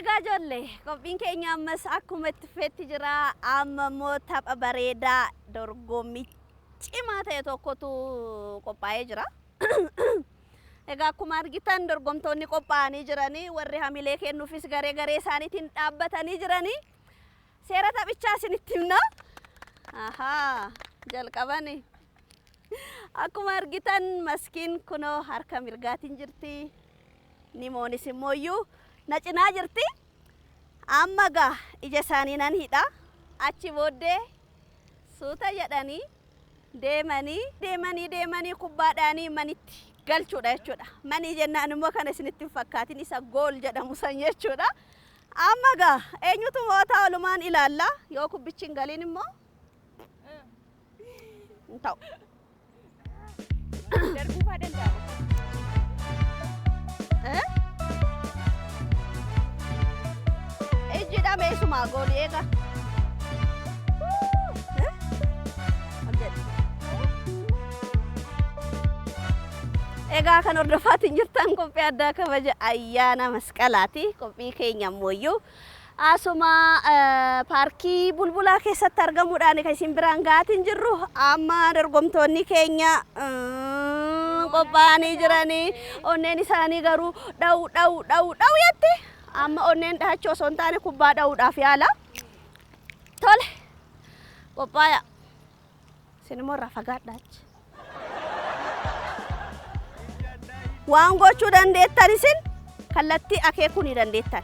Egaa ijoollee, qophiin keenya ammas akkuma itti fufetti jira. Amma immoo tapha bareedaa dorgommii cimaa ta'e tokkotu qophaa'ee jira. Egaa akkuma argitan dorgomtoonni qophaa'anii jiranii, warri hamilee kennuufis garee garee isaaniitiin dhaabbatanii jiranii. Seera taphichaa isinitti himna. Ahaa, jalqabani. Akkuma argitan Maskiin kunoo harka mirgaatiin jirti. Nimoonis immoo iyyuu na cinaa jirti. Amma gaa ija isaanii nan hidha. Achi booddee suuta jedhanii deemanii deemanii deemanii kubbaadhaanii manitti galchuudha jechuudha. Manii jennaan immoo kana isinitti hin fakkaatin, isa gool jedhamu san jechuudha. Amma gaa eenyutu mo'ataa walumaan ilaalla. Yoo kubbichi hin galiin immoo hin ta'u. Darbuu faa danda'ama. Eh? Ijji dhameessumaa goolii eega. Eh? Ol jedhi. Egaa kan hordofaatiin jirtan qophii addaa kabaja ayyaana Masqalaati. Qophii keenya ammoo asuma paarkii Bulbulaa keessatti argamuudhaan kan isin biraan ga'aatiin jirru. Amma dorgomtoonni keenya qophaa'anii jiranii, onneen isaanii garuu dha'u dha'u dha'u dha'u jetti. Amma onneen dhahachuu osoo hin taane kubbaa dha'uudhaaf yaala. Tole, qophaa'aa. Isin immoo irraa fagaadhaa achi. Waan gochuu dandeettan isin kallattii akeekuu ni dandeettan.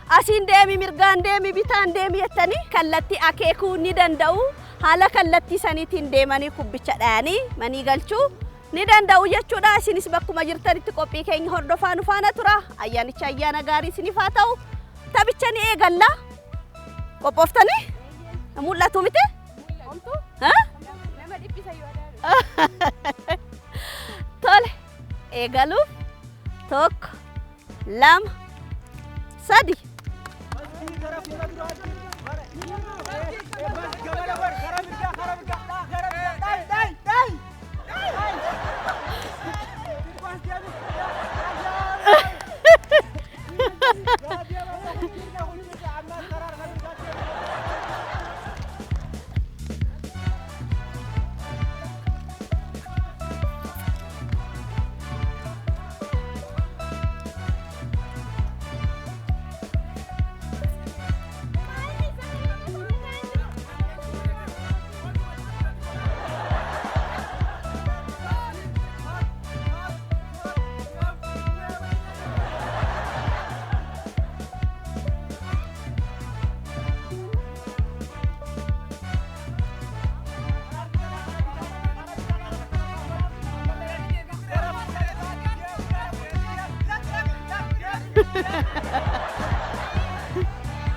Asiin deemi, mirgaan deemi, bitaan deemi jettanii kallattii akeekuu ni danda'u. Haala kallattii saniitiin deemanii kubbicha dhayanii manii galchuu ni danda'u jechuudha. Isinis bakkuma jirtanitti qophii keenya hordofaa nu faana tura. Ayyaanicha ayyaana gaarii isiniif haa ta'u. Taphicha ni eegalla. Qophooftanii? Mul'atu miti? Nama dhiphisa yoo adaalu. Tole, eegaluuf tokko, lama, sadi.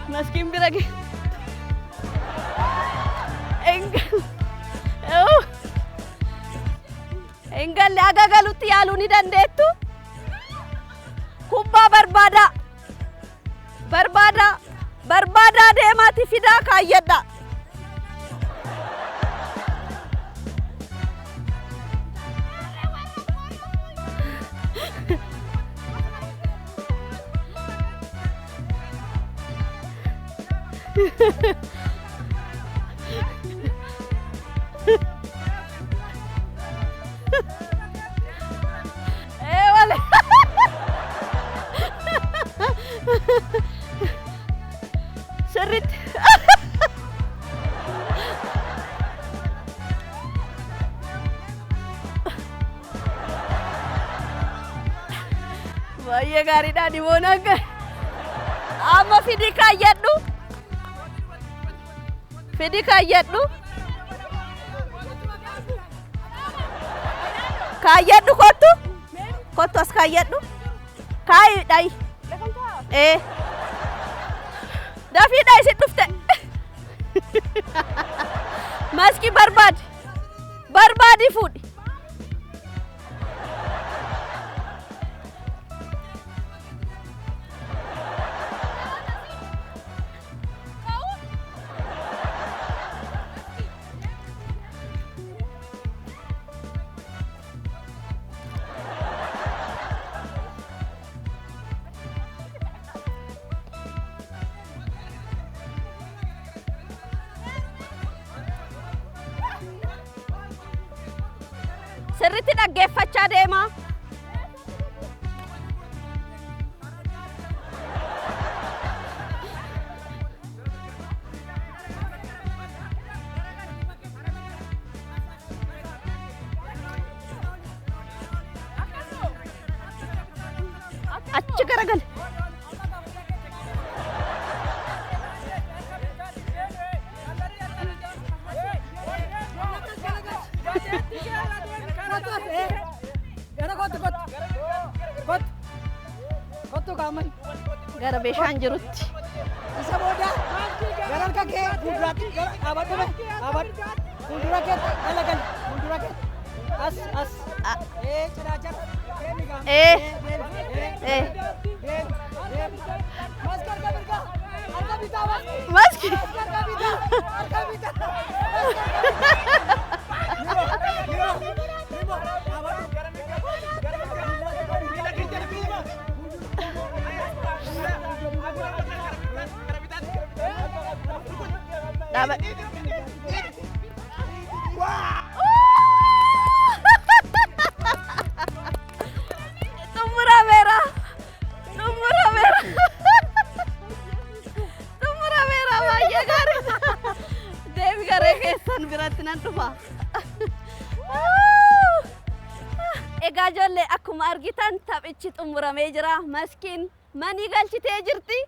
Maskiin bira ge. Hin galle, haga galutti yaaluu ni dandeettu. Kubbaa barbaadaa. Barbaadaa. Barbaadaa deemaati fidaa kaayyadhaa. Ee wale. Sirriitti. Baay'ee gaariidha Dimoon akka. Amma fidii kaayyadhu. Fidii kaayyadhu. Kaayyadhu, kottu. Kottu, as kaayyadhu. Kaayi, dhayi. Ee. Dafii dhayi, si dhufte. Maskii barbaadi. Barbaadi, fuudhi. Sirriitti dhaggeeffachaa deemaa. Achi garagali. Gara kottu kottu. Kottu. Kottu kaamani. Gara bishaan jirutti. Isa booda gara harka kee fuulduraatti gara dhaabadhu mee dhaabadhu. Fuuldura kee galagali. Fuuldura kee. As as. Ee cinaacha. Deemi gaa. Ee. Deemi. Ee. Deemi. Deemi. Maski harka mirgaa. Harka bitaa maski. Maski. Maski harka bitaa. Harka bitaa. Nimo. Nimo. Nimo. Dhaabadhu. Dhaaba. Xumurameera. Xumurameera. Xumurameera baay'ee gaariidha. Deemi garee keessan biratti nan dhufa. Egaa ijoollee akkuma argitan taphichi xumuramee jira. Maskiin manii galchitee jirti.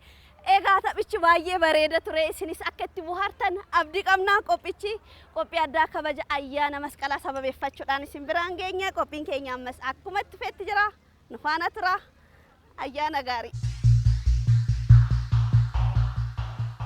Egaa taphichi baay'ee bareeda ture. Isinis akka itti bohaartan abdii qabna. Qophichi qophii addaa kabaja ayyaana masqalaa sababeeffachuudhaan isin biraan geenye. Qophiin keenya ammas akkuma itti fetti jira. Nu faana tura. Ayyaana gaarii.